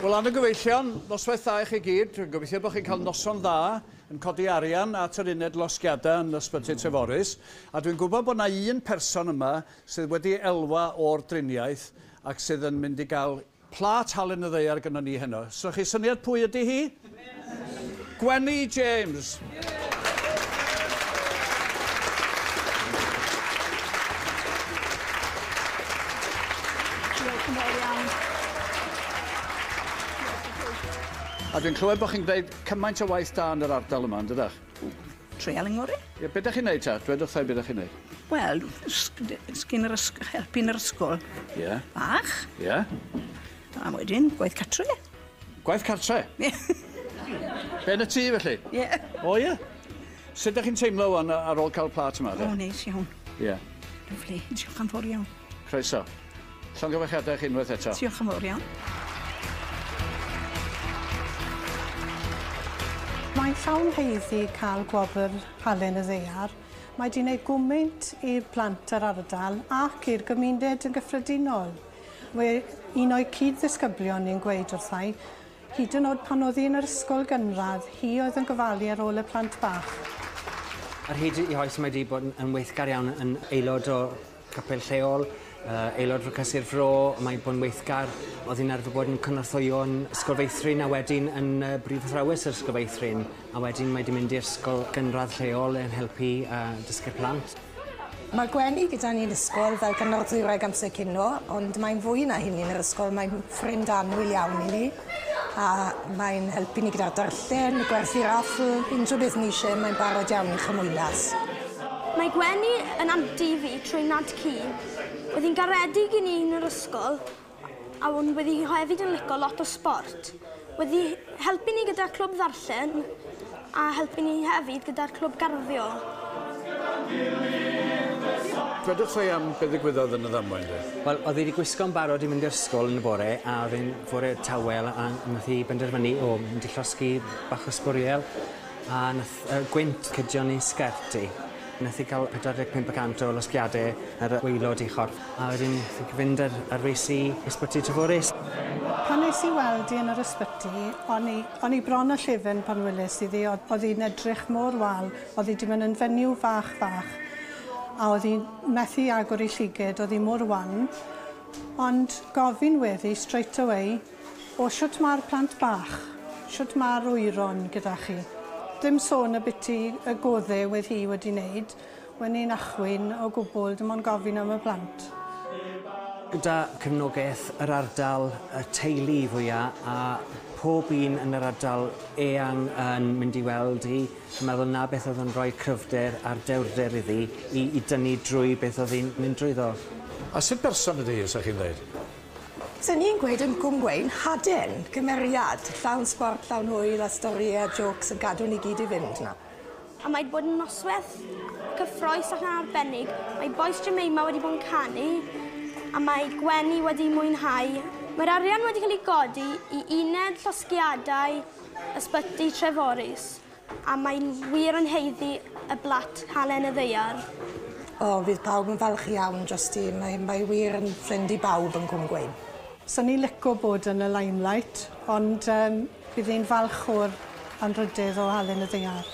Wel, anna gyfeillion, noswaith dda i chi gyd. Dwi'n gobeithio bod chi'n cael noson dda yn codi arian at yr uned losgiadau yn Ysbyty Treforys. A dwi'n gwybod bod yna un person yma sydd wedi elwa o'r driniaeth ac sydd yn mynd i gael plât halen y ddaear gynnon ni heno. So chi syniad pwy ydy hi? Gwenny James. Diolch yn fawr iawn. A dwi'n clywed bod chi'n gwneud cymaint o waith da yn yr ardal yma, yn dydach? Treial yng Nghymru. Ie, be dach chi'n neud ta? Dwedwch wrtha i be dach chi'n neud. Wel, sgyn yr ysg helpu yn yr ysgol. Ie. Bach. Ie. A wedyn, gwaith cartre. Gwaith cartre? Ie. Be yn y tŷ, felly? Ie. O, ie? Sut dach chi'n teimlo wan ar ôl cael plât yma, de? O, neis iawn. Ie. Lyfli. Diolch yn fawr iawn. Croeso. Llongyfarchiadau i chi unwaith eto. Diolch yn fawr iawn. Mae'n llawn haeddu cael gwobr Halen y Ddaear. Mae 'di wneud gwmynt i'r plant yr ardal ac i'r gymuned yn gyffredinol. We un o'i cyd-ddisgyblion ni'n gweud wrthai, hyd yn oed pan oedd hi yn yr ysgol gynradd, hi oedd yn gofalu ar ôl y plant bach. Ar hyd ei hoes mae 'di bod yn weithgar iawn yn aelod o capel lleol, aelod o'r Cysur Fro, mae 'di bod yn weithgar, oedd hi'n arfer bod yn cynorthwyo yn Ysgol Feithrin a wedyn yn brif athrawes yr Ysgol Feithrin, a wedyn mae 'di mynd i'r ysgol gynradd lleol yn helpu dysgu'r plant. Mae Gwenny gyda ni'n ysgol fel cynorthwywraig amser cino, ond mae'n fwy na hynny yn yr ysgol, mae'n ffrind annwyl iawn i ni, a mae'n helpu ni gyda'r darllen, gwerthu raffl, unrhyw beth ni eisiau, mae'n barod iawn i chymwynas. Mae Gwenny yn anti fi trwy nad ci. Oedd hi'n garedig i ni yn yr ysgol, a wedi hi hefyd yn licio lot o sport. Wedi helpu ni gyda'r clwb ddarllen, a helpu ni hefyd gyda'r clwb garddio. Dwedwch wrtha i am be ddigwyddodd yn y ddamwain, de. Wel, oedd hi wedi gwisgo'n barod i mynd i'r ysgol yn y bore, a oedd hi'n fore tawel, a nath hi benderfynu, o, mynd i llosgi bach o sbwriel, a nath gwynt cydio yn ei sgert hi. Nath hi cael 45% o losgiadau ar y waelod ei chorff, a wedyn nath hi fynd ar frys i Ysbyty Treforys. Pan nes i weld hi yn yr ysbyty, o'n i bron â llefen pan weles iddi, oedd hi'n edrych mor wael, oedd hi 'di mynd yn fenyw fach fach, a oedd hi'n methu agor ei llyged, oedd hi mor wan, ond gofyn weddi straight away, o shwt mae'r plant bach, shwt mae'r wyron gyda chi? Dim sôn ambiti y godde wedd hi wedi wneud, wen i'n achwyn o gwbl, dim ond gofyn am y plant. Gyda cefnogaeth yr ardal, y teulu fwyaf, a pob un yn yr ardal eang yn mynd i weld hi, dwi'n meddwl na beth oedd yn rhoi cryfder a'r dewrder iddi i dynnu drwy beth oedd hi'n mynd drwyddo. A sut berson ydy hi, 'sa chi'n dweud? Sen i'n gweud yn Cwm Gwein, haden, cymeriad, llawn sbort, llawn hwyl a storïau a jokes yn gadw ni gyd i fynd na. A mae 'di bod yn noswaith cyffrous ac yn arbennig. Mae Bois Jemima wedi bod yn canu, a mae Gwenny wedi mwynhau. Mae'r arian wedi cael ei godi i uned llosgiadau Ysbyty Treforys, a mae'n wir yn haeddu y blat Halen y Ddaear. O, fydd pawb yn falch iawn drosti. Mae wir yn ffrind i bawb yn Cwm Gwein. Swn i'n lico bod yn y limelight, ond bydd hi'n falch o'r anrhydedd o Halen y Ddaear.